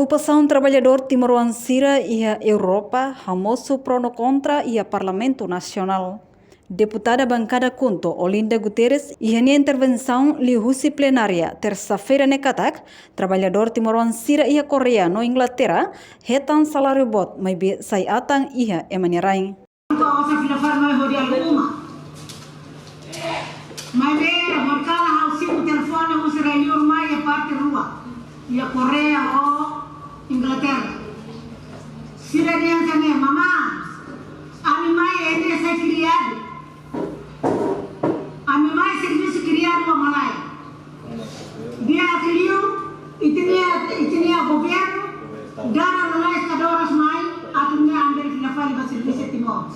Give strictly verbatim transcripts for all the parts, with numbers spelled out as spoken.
Okupasaun traballadór timoroan sira iha Europa hamosu pro no kontra iha Parlamentu Nasionál. Deputada Bankada KHUNTO, Olinda Guterres, iha nia intervensaun liuhusi plenária, tersa-feira ne'e katak, traballadór timoroan sira iha Koreia no Inglaterra hetan saláriu boot, maibé sai atan iha ema nia rain. Osan fila fali mai hodi halo uma. Maibé, horikalan ha'u simu telefone husi rai-li'ur mai iha parte rua, iha Koreia ho Inglaterra. Sira dehan hanesan ne'e: "Mamá, ami mai ne'e sai kriadu. Ami mai servisu kriadu ba malae." Di'ak liu, ita-nia, ita-nia governu dada lalais kadoras mai, atu nune'e ami bele fila fali ba servisu iha Timor.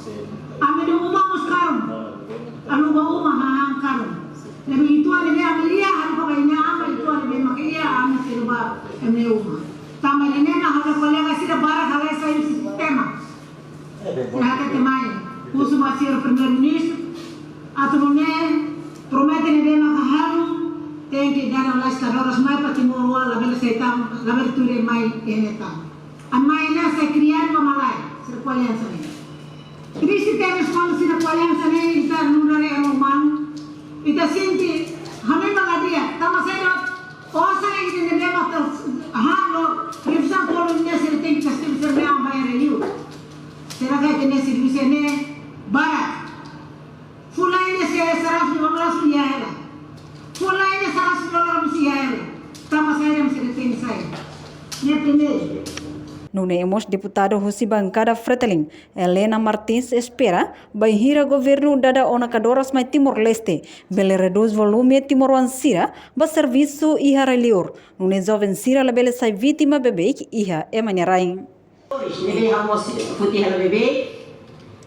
Ami-nia uma mós karun. Aluga uma hahán karun. Ne'ebé uitoan ne'ebé ami iha, haruka ba iha-nia aman, uitoan ne'ebé mak iha, ami sei bá iha nia uma. Tanba ne'e mak ha'u-nia kolega sira barak halai sai husi sistema. Ne'e hatete mai, husu ba señór Primeiru-Ministru, atu nune'e promete ne'ebé maka halo, tenke dada lalais kadoras mai para Timor-Leste labele sai tan, labele tuir mai iha ne'e tan. Ami mai ne'e sai kriadu ba malae, sira ko'alia hanesan ne'e. Triste tebes kuandu sira ko'alia hanesan ne'e, ita nu'udar ema umanu, ita sente, hanoin ba la di'ak, tanba saida, osan ida ne'ebé maka halo, revizaun koloniál sira tenke kastigu sira-nia aman ba iha rai-li'ur. Será que ita-nia servisu ne'e barak? Fulan ida sei seratus lima belas iha hela. Fulan ida seratus dolar mós iha hela. Tanba saida mak sira tenke sai? Ne'e primeiru. Nune'e mós deputada husi bankada Fretilin, Helena Martins, espera bainhira governu dada ona kadoras mai Timor-Leste, bele redús volume timoroan sira ba servisu iha rai-li'ur, nune'e joven sira labele sai vítima beibeik iha ema nia rain. Ne'ebé ha'u mós foti hela beibeik,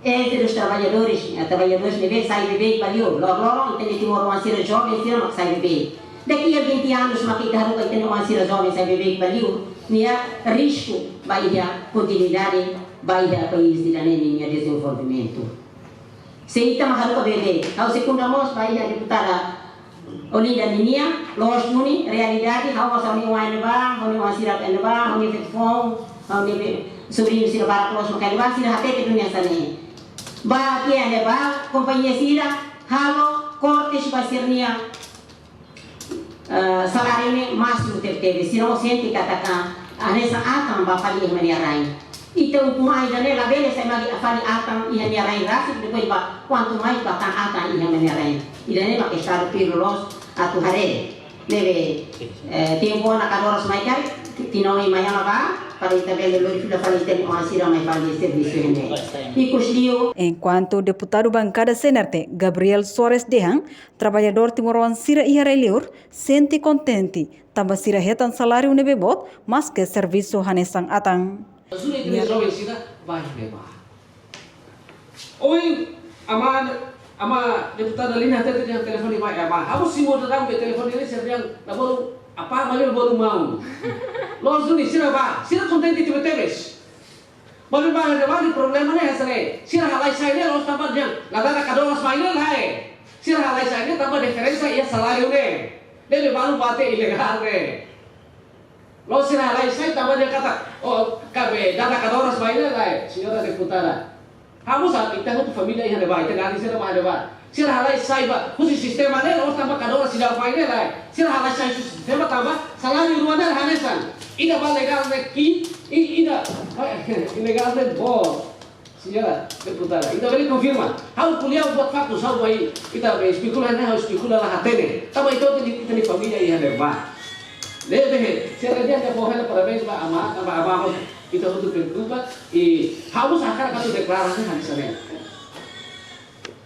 entre os trabalhadores, eh, trabalhadores ne'ebé sai beibeik ba li'ur. Loroloron, ita-nia timoroan sira joven sira mak sai beibeik. Daqui a vinte anos, mak ita haruka ita-nia oan sira joven sai beibeik ba li'ur, nia risku ba iha kontinuidade, ba iha país ida-ne'e nia dezenvolvimentu. Se ita mak haruka beibeik, ha'u sekunda mós ba iha deputada Olinda ninia, loos duni, realidade, ha'u mós ha'u-nia oan iha ne'ebá, ha'u-nia oan sira iha ne'ebá, ha'u-nia feto foun, ha'u-nia be-, sobriñu sira barak loos maka iha ne'ebá, sira hatete duni hanesan ne'e. Ba iha ne'ebá, kompañia sira halo kortes ba sira-nia, eh, saláriu ne'e másimu tebetebes, sira mós sente katak hanesan atan ba fali iha ema nia rain. Ita ukun-an ida-ne'e labele sai mai fali atan iha nia rain rasik, depois ba, kuantu mais ba tan atan iha ema nia rain. Ida-ne'e mak Estadu tuir loloos atu haree. Ne'ebé, eh, tempu ona kadoras mai karik, ti-, tinan oin mai ona ba, para ita bele lori fila fali ita-nia oan sira mai fali servisu iha ne'e. Ikusliu. Enkuantu deputadu bankada C N R T, Gabriel Soares dehan, traballadór timoroan sira iha rai-li'ur sente kontente, tanba sira hetan saláriu ne'ebé boot, maske servisu hanesan atan. Ajuda ita-nia joven sira ba iha ne'ebá. Ohin, aman, aman deputada Lina hatete dehan telefone mai, aman. Ha'u simu daudaun be telefone ne'e sira dehan la bolu apá, maibé la bolu maun. Loos duni sira ba, sira kontente tebetebes. Maibé ba iha ne'ebá nia problema ne'e hanesan ne'e. Sira halai sai ne'e la'ós tanba dehan la dada kadoras mai ne'e lae. Sira halai sai ne'e tanba diferensa iha saláriu ne'e. Ne'ebé balu bate ilegál ne'e. La'ós sira halai sai tanba dehan katak, oh, kabe dada kadoras mai ne'e lae, señora deputada. Ha'u mós, ita hotu família iha ne'ebá, ita-nia alin sira ba iha ne'ebá. Sira halai sai ba husi sistema ne'e la'ós tanba kadoras seidauk mai ne'e lae. Sira halai sai husi sistema tanba saláriu rua ne'e hanesan. Ida ba legál ne'e ki'ik, i-, ida ba ilegál ne'e boot. Señora deputada, ita bele konfirma. Ha'u ko'alia buat faktu, ha'u ba iha, ita be espekula ne'e, ha'u espekula la hatene. Tanba ita hotu ita-nia família iha ne'ebá. Ne'ebé, sira dehan ita fó hela parabéns ba aman, tanba aman mós ita hotu preokupa, i ha'u mós hakarak atu deklara hanesan ne'e.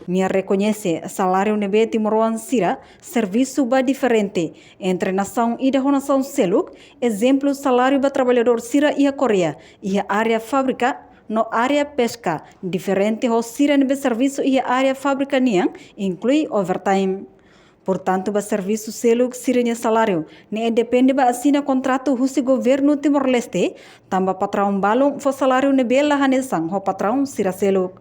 Nia rekoñese saláriu ne'ebé timoroan sira servisu ba diferente entre nasaun ida ho nasaun seluk, ezemplu saláriu ba traballadór sira iha Koreia, iha área fábrika no área peska, diferente ho sira ne'ebé servisu iha área fábrika nian, inklui overtime. Portantu, ba servisu seluk sira-nia saláriu ne'e depende ba asina kontratu husi governu Timor-Leste, tanba patraun balun fó saláriu ne'ebé la hanesan ho patraun sira seluk.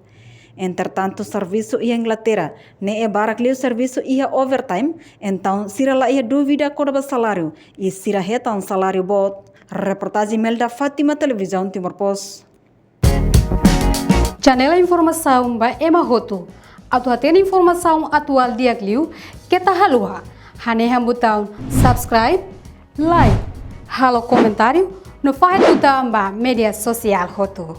Entretantu, servisu iha Inglaterra ne'e barak liu servisu iha overtime, entaun sira la iha dúvida kona-ba saláriu, i sira hetan saláriu boot. Reportajen Imelda Fátima, Televizaun Timor Post. Janela informasaun ba ema hotu. Atu hatene informasaun atuál di'ak liu, keta haluha hanehan butaun subscribe, like, halo komentáriu, no fahe tutan ba média sosiál hotu.